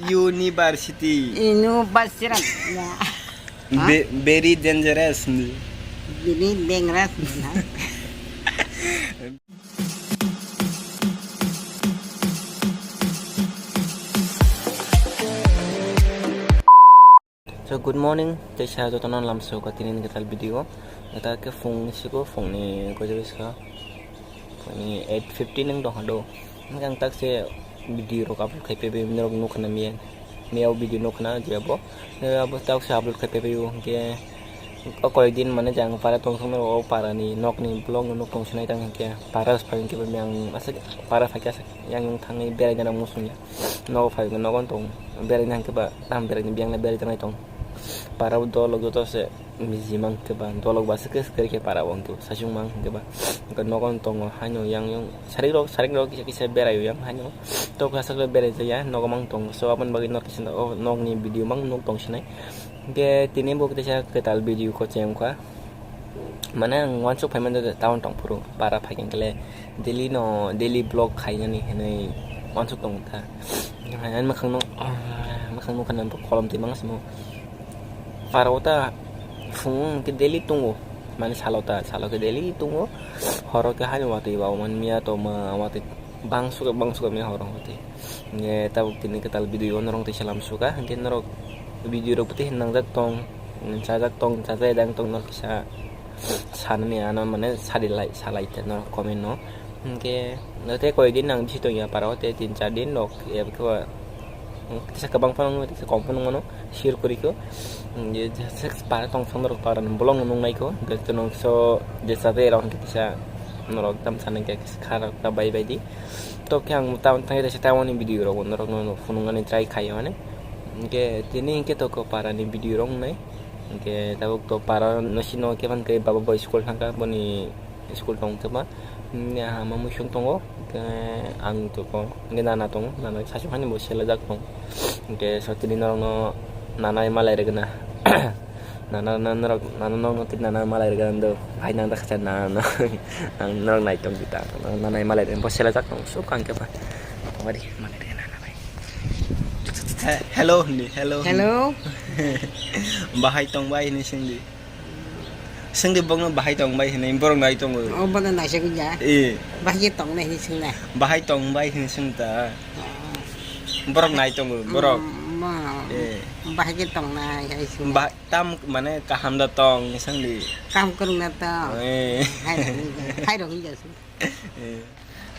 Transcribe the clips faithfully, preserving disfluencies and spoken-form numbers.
University. University. Ya. Be-, very dangerous. Very dangerous. So, good morning, teisa jotono lamsao ka tini ni kwtal video. Kwtal khe phung ni siko, phung ni gojo biska, phung ni eight fifteen wng tong kha do. Hingke ang tak se video rok upload khai paibai, norok nukha na miya, miya o video nukha na je abo, abo tak se upload khai paibai o. Hingke o koi din mane jang para tong song o para ni nok ni vlog no nuk tong sinai tang hingke para phai hingke ba miyang aswk para phai khe aswk yang yung thangwi berai jana muchung ya. Nogo phai nogo tong berai nang khe ba tam berai ni biyang na berai tanai tong. Para o dol o joto se miji mang khe ba dol o ba se khe se khe para o hingke sachung mang hingke ba nogo tongo haino yang yung sarik rok sarik rok kisa kisa berai o yang haino tok aswk le berai jaya nogo mang tongo so aboni bagwi nok kisa nok ni video mang nuk tong sinai. Hingke tini bo kisa kwtal video ko cheng kha. Mane ang uansuk phaimani town tong phuru para phaikhe daily no, daily vlog khainani hinwi uansuk tong kha. Hainani mwkhang no, mwkhang nukha nang kolom twi mangsa mo. Para o ta phung khe daily tungo, mane salo ta, salo khe daily tungo, horo khe haino watwi ba man miya to ma watwi bang suka, bang suka miya horo watwi. Nge tabuk tini kwtal video o norok twi salam suka, hingke norok video rok bwtwi hinwi nangjak tong, chajak tong, chajai dang tong norok kisa sanani ano mane sadi lai, salai te norok comment no. Hingke tei koi din ang bisi tongya para o tei tin char din rok eba khe ba kisa kwbang phano wngwi tei kisa kom phano wngmano share kwrwi kho. Hingke je para tong phano rok para ni bolong no nung nai kho, hingke tei nokso je chajai rok hingke kisa norok tam sanai khe kisa kha rok ta bai bai di. Tok khe ang tamo thangwi kaisa tamo ni video rok norok no phunuknani try khaio mane. Hingke tini hingke tok para ni video rok wngnai. Hingke tabuk to para no sino khe man khe baba bai school thangkha boni school tong khe ba. Hingke aha ma muisung tongo. Hingke ang toko hingke nana tongo. Nana sachung hani bo selajak tong. Hingke so tini norok no nana malai rwgwna. Nana, nana, norok, nana, norok, norok, nana, malai rwgwna do. Hai nang dakha nana, no. Ang norok nai tong kita. Nana, nana, malai rwgwna. Bo selajak tong, so kang khe ba. Pamari, malai rwgwna, nana, bai. He-, hello, hindi, hello, hindi. Hello. Bahai tong bai, hindi, sindi. Sindi bokno bahai tong bai, hindi, borok nai tongo. Oh, bono nai se kuya. Eh. Bahai tong nai, hindi, sindi. Bahai tong bai, hindi, sindi ta. Oh. Borok nai tongo, borok. Mm, ma. Eh. Bahai tong nai, hai sindi. Ba-, Tam mane kaham da tong ni sangdi. Kam kwrwng na tong. Eh. Hai rok hwnja, hai rok hwnja se. Eh.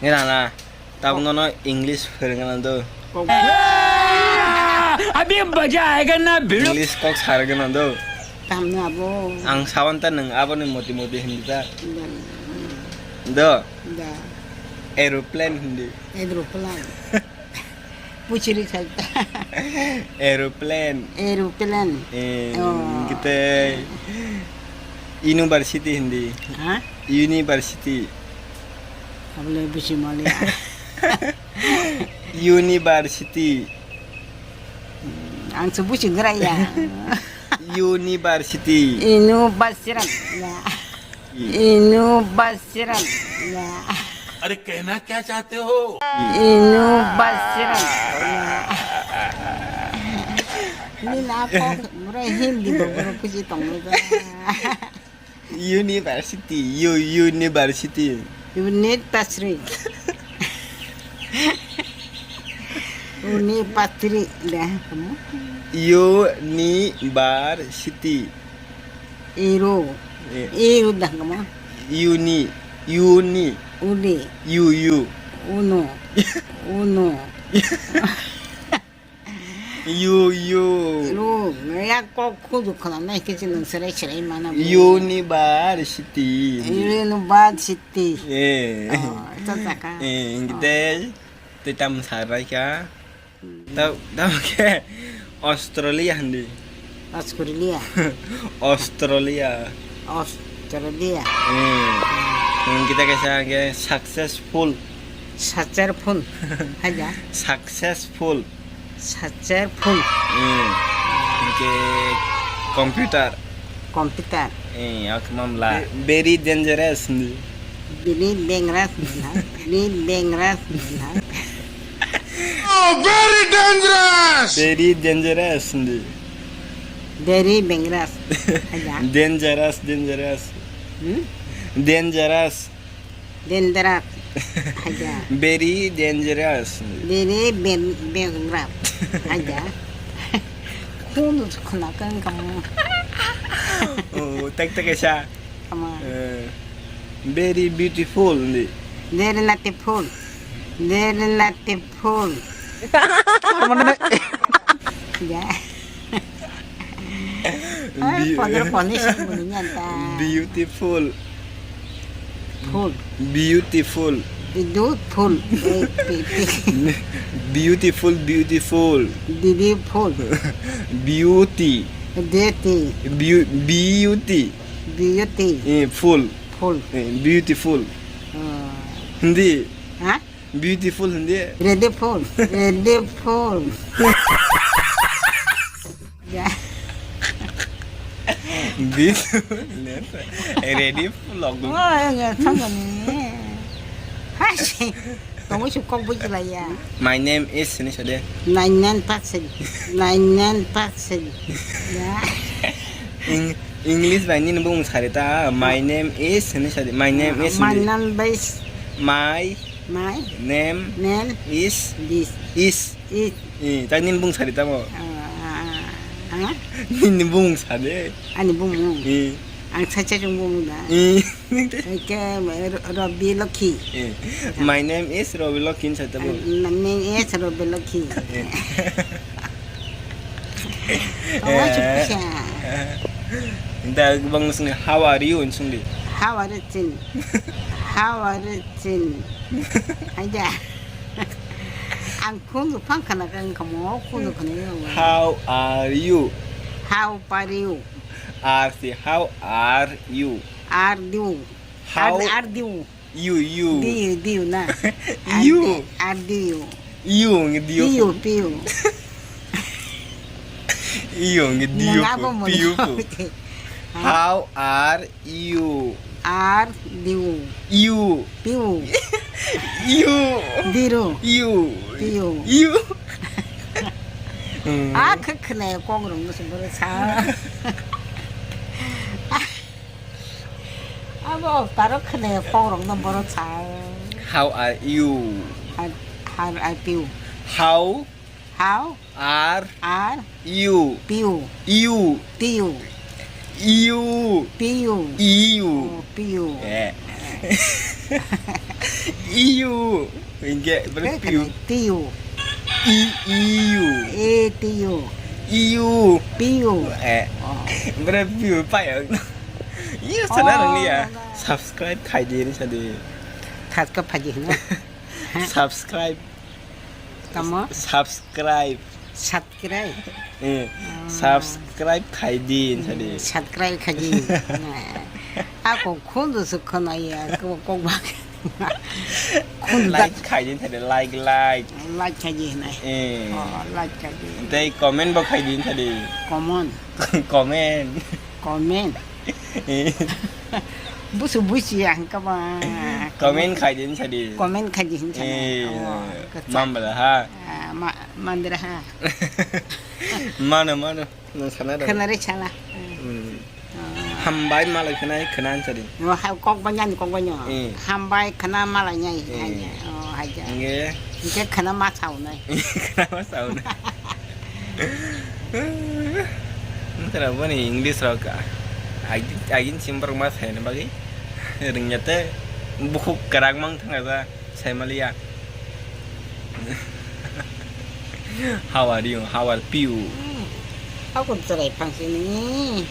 Nge nana, tabuk nono English phwrwngna do. Kok. Abhi maza aayega na bhidu. English kok sarwgna do. Tam na abo. Ang sawan ta nwng aboni moti moti hindi ta. Dan. Do. Da. Aeroplane hindi. Aeroplane. Puchiri khaita. Aeroplane. Aeroplane. Eh, oh. Kita university hindi. Ha? University. Abole bisi mali. University. Ang se busi grai ya. University. Inu basiran. Ya. Inu basiran. Ya. अरे कहना क्या चाहते हो? Inu basiran. Ya. Ni na ko mura Hindi bo boro kuji tong ba. University, u-, university. Unit pasri. Unit pasri dah kamu. University. Iru. Eh. Iru dah kamu. Uni, uni. Uni. U, u. Uno. Uno. Yu, yu. Yu, ya kok khudu khana nai khe chwng serai serai mana bo. University. University. Eh. Oh, ito taka. Eh, ingkhe tei, tei tam sarai kha. Hmm. Tao, tao khe Australia hindi. Australia. Australia. Australia. Eh. Hmm, kita kaisa ke successful. Successful. Haja. Successful. Successful. Hmm. Ke computer. Computer. Eh, ak mamla. Very dangerous. Very dangerous. Very dangerous. Oh, very dangerous. Very dangerous hindi. Very dangerous. Aja. Dangerous, dangerous. Hmm? Dangerous. Dangerous. Aja. Very dangerous. Very ben-, dangerous. Aja. Khunu khuna kang kamu. Oh, tak tak sa. Come on. Eh, very beautiful hindi. Very beautiful. Very beautiful. Ya. Ay, beautiful. Beautiful. Beautiful. Eh, pi-, pi-, beautiful, beautiful. Beautiful. Beauty. Beauty. Beau-, beauty. Beauty. Eh, full. Full. Eh, beautiful. Oh. Hindi. Ha? Beautiful hindi. Ready full. Ready full. Ya. Beautiful. Ready full. Oh, ya, sama ni. Hai. Kamu cukup bujuk lah ya. My name is ini sudah. Nine nine percent. Nine nine percent. Ya. Eng-, English bai nini bung sari ta. My name is hwnwi sadi. My name is My hwnwi. Name is My My name name is is is is. Eh, ta nini bung sari ta mo. Ah, ah, ah. Nini bung sadi. Ani bung. Eh. Ang sacha jung bung da. Eh. Eke Robi Lokhi. Eh. My name is Robi Lokhi sa ta mo. My name is Robi Lokhi. Eh. Kawa chuksa. Nta bang sini how are you in sungdi. How are you chin? How are you chin? Aja. Ang khundu phang khana kang kamo khundu khana yo. How are you? How are you? Are si how are you? Are you? How are you? You, you. Diu, diu na. You. Ar diu. You ngi diu. Piu, piu. You ngi diu. Nang abo mo piu. How are you? Ar diu. You. Piu. You. Diru. You. Piu. You. Hmm. Ah, khakne kong rong no sembara sa. Abo taro khne kok rok no borok sa. How are you? How, how are you? How How are are you? Piu? You. Piu. You. Piu. You. Oh, piu. Eh. You. Enggak, berarti piu. Piu. I, iu. E, tiu. Iu. Piu. Eh. Oh. Berarti piu, pak ya. Iya, sana ni ya. Subscribe khai di ni tadi. Subscribe khai di ni. Subscribe. Tamo? Subscribe. Subscribe. Eh, subscribe khai di ni tadi. Subscribe khai di. Ako khundu sukhono ya, ko kok bak. Khundu like khai di ni tadi, like, like. Like khai di ni. Eh. Oh, like khai di. Tei comment bo khai di ni tadi. Comment. Comment. Comment. Busu busi ang kama. Comment khai din sadi. Comment khai din sadi. Eh, oh, mambala ha. Ah, ma, mandra ha. Mano, mano. Nang sana da. Khanare chala. Hmm. Ah. Hambai malai khana khana sadi. Mo ha kok banyan kok banyo. Eh. Hambai khana malai nyai. Eh. Oh, haja. Nge. Nge khana ma saunai. Khana ma saunai. Mantara boni English rok agin simborok ma saina bagwi ringya te bukhuk kwrak mang thangna ja saimaliya. How are you? How are you? Ako chwrai phangsini.